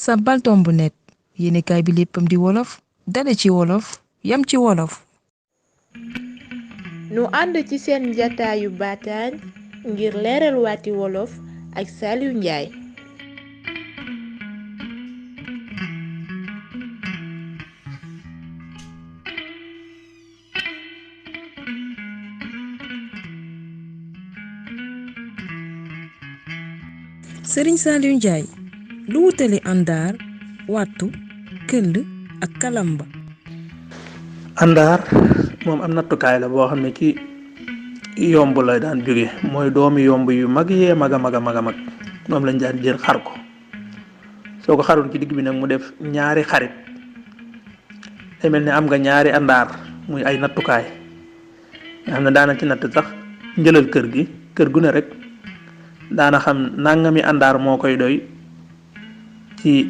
Sabbal tombu net yéenekaay bi léppam di wolof dale ci wolof yam ci wolof. nu ànd ci seen jataayu Baataan ngir leeral waati wolof ak Saaliw Njaay. Sñ Saaliw Njaay lu wutale andaar wàttu këll ak kalamba. andaar moom am nattukaay la boo xam ne ci yomb la daan jóge mooy doomi yomb yu mag yee mag a mag a mag a mag moom lañ daan jël xar ko soo ko xaroon ci digg bi nag mu def ñaari xarit day mel ni am nga ñaari andaar muy ay nattukaay nga xam ne daana ci natt sax njëlal kër gi kër gu ne rek daana xam nangami àndaar moo koy doy ci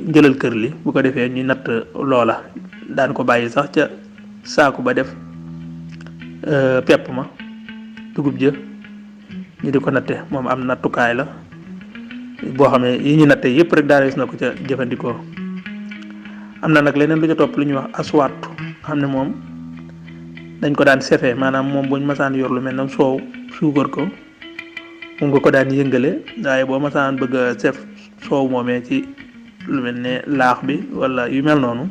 njëlal kër li bu ko defee ñu natt loola daan ko bàyyi sax ca saaku ba def pepp ma dugub jë ñu di ko natte moom am nattukaay la boo xam ne yi ñu natte yëpp rek daanees na ko ca jëfandikoo. am na nag leneen lu ca topp lu ñuy wax aswaatu xam ne moom dañ ko daan sefe maanaam moom buñ masaan yor lu mel ne soow suukar ko moom nga ko daan yëngale waaye boo masaan bëgg a sef soow moomee ci lu mel ne laax bi wala yu mel noonu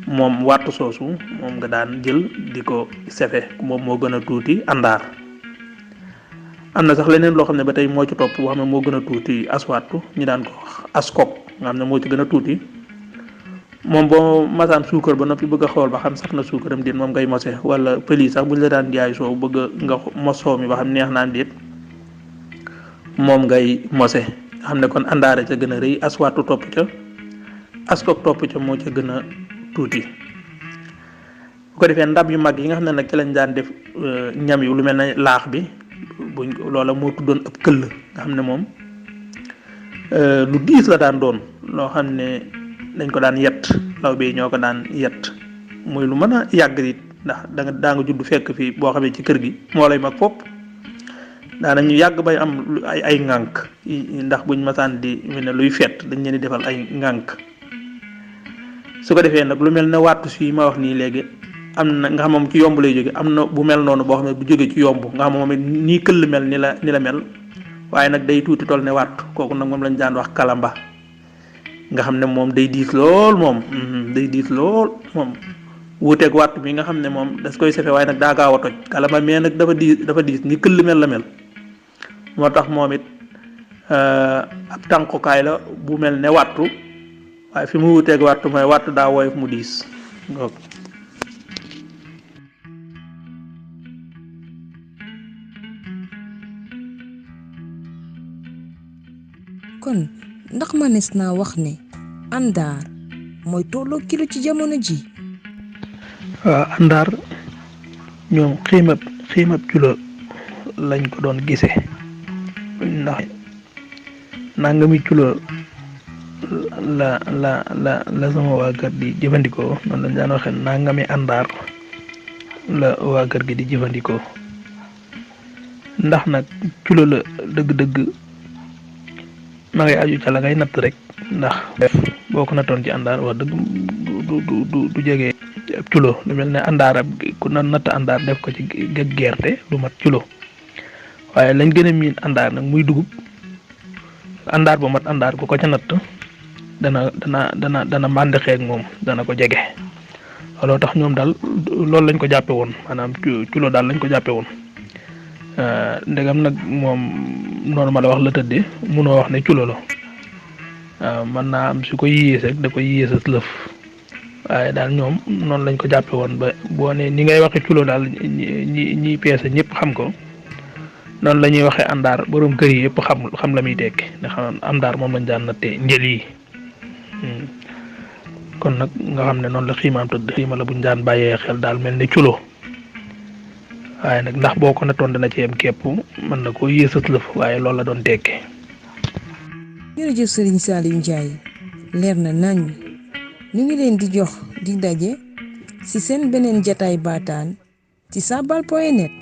moom wàttu soosu moom nga daan jël di ko sefe moom moo gën a tuuti àndaar. am na sax leneen loo xam ne ba tey moo ci topp boo xam ne moo gën a tuuti aswaatu ñu daan ko askok nga xam ne moo ci gën a tuuti moom boo masaan suukar ba noppi bëgg a xool ba xam sax na suukaram déet moom ngay mose wala pël yi sax buñ la daan jaay soow bëgg nga mos soow mi ba xam neex naan déet moom ngay mose nga xam ne kon àndaare ca gën a rëy aswaatu topp ca askok topp ca moo ca gën a tuuti. bu ko defee ndab yu mag yi nga xam ne nag ci lañ daan def ñam yu lu mel ne laax bi buñ loola moo tuddoon ëpp këll nga xam ne moom lu diis la daan doon loo xam ne dañ ko daan yett law bi ñoo ko daan yett muy lu mën a yàgg it ndax daa nga judd fekk fii boo xamee ci kër gi moo lay mag fopp daanañu yàgg bay am ay ŋànk ndax buñ masaan di mel ne luy fett dañ leen di defal ay ŋànk. su ko defee nag lu mel ne wàttu si ma wax nii léegi am na nga xam moom ci yomb lay jóge am na bu mel noonu boo xam ne bu jógee ci yomb nga xam moom it nii këll mel ni la mel waaye nag day tuuti toll ne wàttu kooku nag moom lañ daan wax kalamba nga xam ne moom day diis lool moom day diis lool moom wuuteeg wàttu bi nga xam ne moom das koy sefe waaye nag daa gaaw a toj kalamba mais nag dafa diis ni këll mel la mel moo tax moom it ab tànkukaay la bu mel ne wàttu waaye fi mu wuuteeg wàttu mooy wàttu daa woyof mu diis. kon ndax manees naa wax ne àndaar mooy tolloo kilo ci jamono ji. waaw àndaar ñoom xiimab kilo lañ ko doon gisee ndax nangami kilo la sama waa kër di jëfandikoo noonu lañ daan waxee nangami àndaar la waa kër gi di jëfandikoo ndax nag kilo la dëgg-dëgg ma ngay aju ca la ngay natt rek ndax boo ko nattoon ci àndaar wax dëgg du jege kilo lu mel ne àndaar ku natt àndaar def ko ci gerte du mat kilo waaye lañ gën a miin àndaar nag muy dugub àndaar ba mat àndaar ku ko ca natt dana màndixeeg moom dana ko jege looloo tax ñoom daal loolu lañ ko jàppe woon maanaam kilo daal lañ ko jàppe woon ndegam nag moom noonu ma la wax la tëddee munoo wax ne kilo la waaw mën naa am su ko yées rek da koy yéesas lëf waaye daal ñoom noonu lañ ko jàppe woon ba boo ne ni ngay waxe kilo daal ñi peese ñëpp xam ko noonu la ñuy waxee àndaar borom kër yi yëpp xam la muy tekki nga xam àndaar moom lañ daan nattee njël yi kon nag nga xam ne noonu la xiimaam tëdd xiima la buñ daan bàyyee xel daal mel ni kilo waaye nag ndax boo ko nattoon dana ci yem képp mën na koo yéesat lëf waaye loolu la doon tekki. jërëjëf Sñ Saaliw Njaay leer na nañ ñu ngi leen di jox di daje ci seen beneen jataay Baataan ci saabal.net.